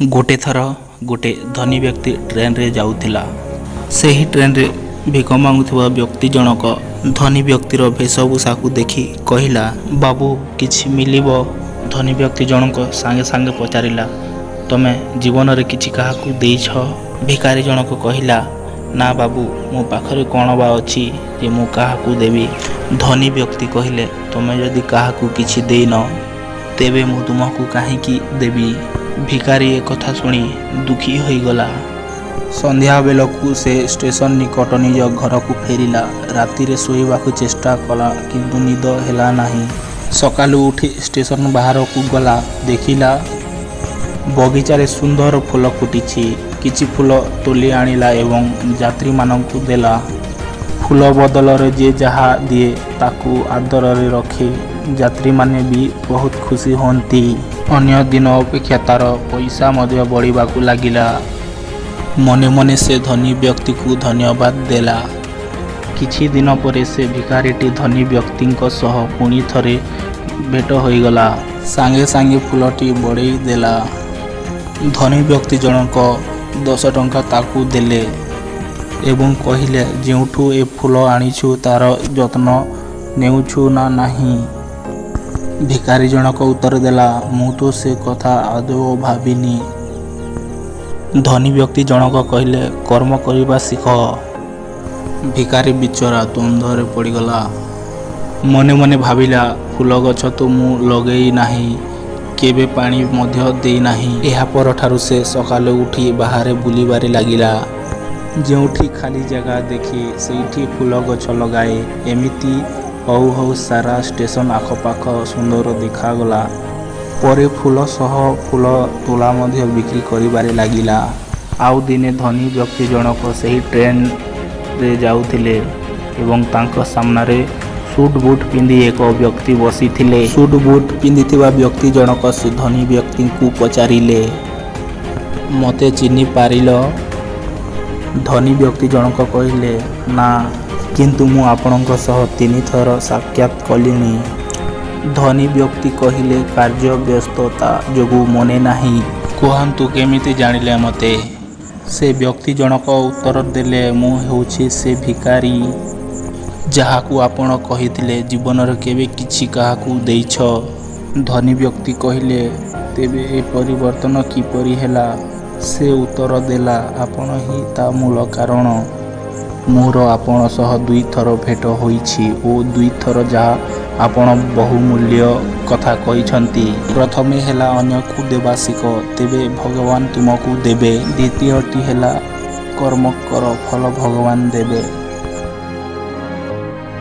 ଗୋଟେ ଥର ଗୋଟେ ଧନୀ ବ୍ୟକ୍ତି ଟ୍ରେନରେ ଯାଉଥିଲା। ସେହି ଟ୍ରେନରେ ଭିକ ମାଗୁଥିବା ବ୍ୟକ୍ତି ଜଣକ ଧନୀ ବ୍ୟକ୍ତିର ବେଶଭୂଷାକୁ ଦେଖି କହିଲା, "ବାବୁ, କିଛି ମିଳିବ?" ଧନୀ ବ୍ୟକ୍ତି ଜଣକ ସାଙ୍ଗେ ସାଙ୍ଗେ ପଚାରିଲା, "ତମେ ଜୀବନରେ କିଛି କାହାକୁ ଦେଇଛ?" ଭିକାରୀ ଜଣକ କହିଲା, "ନା ବାବୁ, ମୋ ପାଖରେ କ'ଣ ବା ଅଛି ଯେ ମୁଁ କାହାକୁ ଦେବି?" ଧନୀ ବ୍ୟକ୍ତି କହିଲେ, "ତମେ ଯଦି କାହାକୁ କିଛି ଦେଇନ, ତେବେ ମୁଁ ତୁମକୁ କାହିଁକି ଦେବି?" ଭିକାରୀ ଏକଥା ଶୁଣି ଦୁଃଖୀ ହୋଇଗଲା। ସନ୍ଧ୍ୟାବେଳକୁ ସେ ଷ୍ଟେସନ ନିକଟ ନିଜ ଘରକୁ ଫେରିଲା। ରାତିରେ ଶୋଇବାକୁ ଚେଷ୍ଟା କଲା, କିନ୍ତୁ ନିଦ ହେଲା ନାହିଁ। ସକାଳୁ ଉଠି ଷ୍ଟେସନ ବାହାରକୁ ଗଲା। ଦେଖିଲା, ବଗିଚାରେ ସୁନ୍ଦର ଫୁଲ ଫୁଟିଛି। କିଛି ଫୁଲ ତୋଳି ଆଣିଲା ଏବଂ ଯାତ୍ରୀମାନଙ୍କୁ ଦେଲା। ଫୁଲ ବଦଳରେ ଯେ ଯାହା ଦିଏ, ତାକୁ ଆଦରରେ ରଖେ। ଯାତ୍ରୀମାନେ ବି ବହୁତ ଖୁସି ହୁଅନ୍ତି। ଅନ୍ୟ ଦିନ ଅପେକ୍ଷା ତାର ପଇସା ମଧ୍ୟ ବଢ଼ିବାକୁ ଲାଗିଲା। ମନେ ମନେ ସେ ଧନୀ ବ୍ୟକ୍ତିକୁ ଧନ୍ୟବାଦ ଦେଲା। କିଛି ଦିନ ପରେ ସେ ଭିକାରୀଟି ଧନୀ ବ୍ୟକ୍ତିଙ୍କ ସହ ପୁଣି ଥରେ ଭେଟ ହୋଇଗଲା। ସାଙ୍ଗେ ସାଙ୍ଗେ ଫୁଲଟି ବଢ଼େଇ ଦେଲା। ଧନୀ ବ୍ୟକ୍ତି ଜଣକ 10 ଟଙ୍କା ତାକୁ ଦେଲେ ଏବଂ କହିଲେ, "ଯେଉଁଠୁ ଏ ଫୁଲ ଆଣିଛୁ, ତାର ଯତ୍ନ ନେଉଛୁ ନା ନାହିଁ?" ଭିକାରୀ ଜଣକ ଉତ୍ତର ଦେଲା, "ମୁଁ ତ ସେ କଥା ଆଦୌ ଭାବିନି।" ଧନୀ ବ୍ୟକ୍ତି ଜଣକ କହିଲେ, "କର୍ମ କରିବା ଶିଖ।" ଭିକାରୀ ବିଚରା ଦ୍ୱନ୍ଦ୍ୱରେ ପଡ଼ିଗଲା। ମନେ ମନେ ଭାବିଲା, ଫୁଲଗଛ ତ ମୁଁ ଲଗେଇ ନାହିଁ, କେବେ ପାଣି ମଧ୍ୟ ଦେଇନାହିଁ। ଏହା ପରଠାରୁ ସେ ସକାଳୁ ଉଠି ବାହାରେ ବୁଲିବାରେ ଲାଗିଲା। ଯେଉଁଠି ଖାଲି ଜାଗା ଦେଖେ, ସେଇଠି ଫୁଲଗଛ ଲଗାଏ। ଏମିତି ହଉ ହଉ ସାରା ଷ୍ଟେସନ ଆଖପାଖ ସୁନ୍ଦର ଦେଖାଗଲା। ପରେ ଫୁଲ ସହ ଫୁଲ ତୋଳା ମଧ୍ୟ ବିକ୍ରି କରିବାରେ ଲାଗିଲା। ଆଉ ଦିନେ ଧନୀ ବ୍ୟକ୍ତି ଜଣକ ସେହି ଟ୍ରେନରେ ଯାଉଥିଲେ ଏବଂ ତାଙ୍କ ସାମ୍ନାରେ ସୁଟ୍ ବୁଟ୍ ପିନ୍ଧି ଏକ ବ୍ୟକ୍ତି ବସିଥିଲେ। ସୁଟ୍ ବୁଟ୍ ପିନ୍ଧିଥିବା ବ୍ୟକ୍ତି ଜଣକ ସେ ଧନୀ ବ୍ୟକ୍ତିଙ୍କୁ ପଚାରିଲେ, "ମୋତେ ଚିହ୍ନି ପାରିଲ?" ଧନୀ ବ୍ୟକ୍ତି ଜଣକ କହିଲେ, "ନା, କିନ୍ତୁ ମୁଁ ଆପଣଙ୍କ ସହ ତିନିଥର ସାକ୍ଷାତ କଲିଣି।" ଧନୀ ବ୍ୟକ୍ତି କହିଲେ, "କାର୍ଯ୍ୟ ବ୍ୟସ୍ତତା ଯୋଗୁଁ ମନେ ନାହିଁ। କୁହନ୍ତୁ, କେମିତି ଜାଣିଲେ ମୋତେ?" ସେ ବ୍ୟକ୍ତି ଜଣକ ଉତ୍ତର ଦେଲେ, "ମୁଁ ହେଉଛି ସେ ଭିକାରୀ, ଯାହାକୁ ଆପଣ କହିଥିଲେ, ଜୀବନରେ କେବେ କିଛି କାହାକୁ ଦେଇଛ?" ଧନୀ ବ୍ୟକ୍ତି କହିଲେ, "ତେବେ ଏ ପରିବର୍ତ୍ତନ କିପରି ହେଲା?" ସେ ଉତ୍ତର ଦେଲା, "ଆପଣ ହିଁ ତା ମୂଳ କାରଣ। ମୋର ଆପଣ ସହ ଦୁଇଥର ଭେଟ ହୋଇଛି ଓ ଦୁଇଥର ଯାକ ଆପଣ ବହୁମୂଲ୍ୟ କଥା କହିଛନ୍ତି। ପ୍ରଥମେ ହେଲା, ଅନ୍ୟକୁ ଦେବା ଶିଖ, ତେବେ ଭଗବାନ ତୁମକୁ ଦେବେ। ଦ୍ୱିତୀୟଟି ହେଲା, କର୍ମ କର, ଫଳ ଭଗବାନ ଦେବେ।"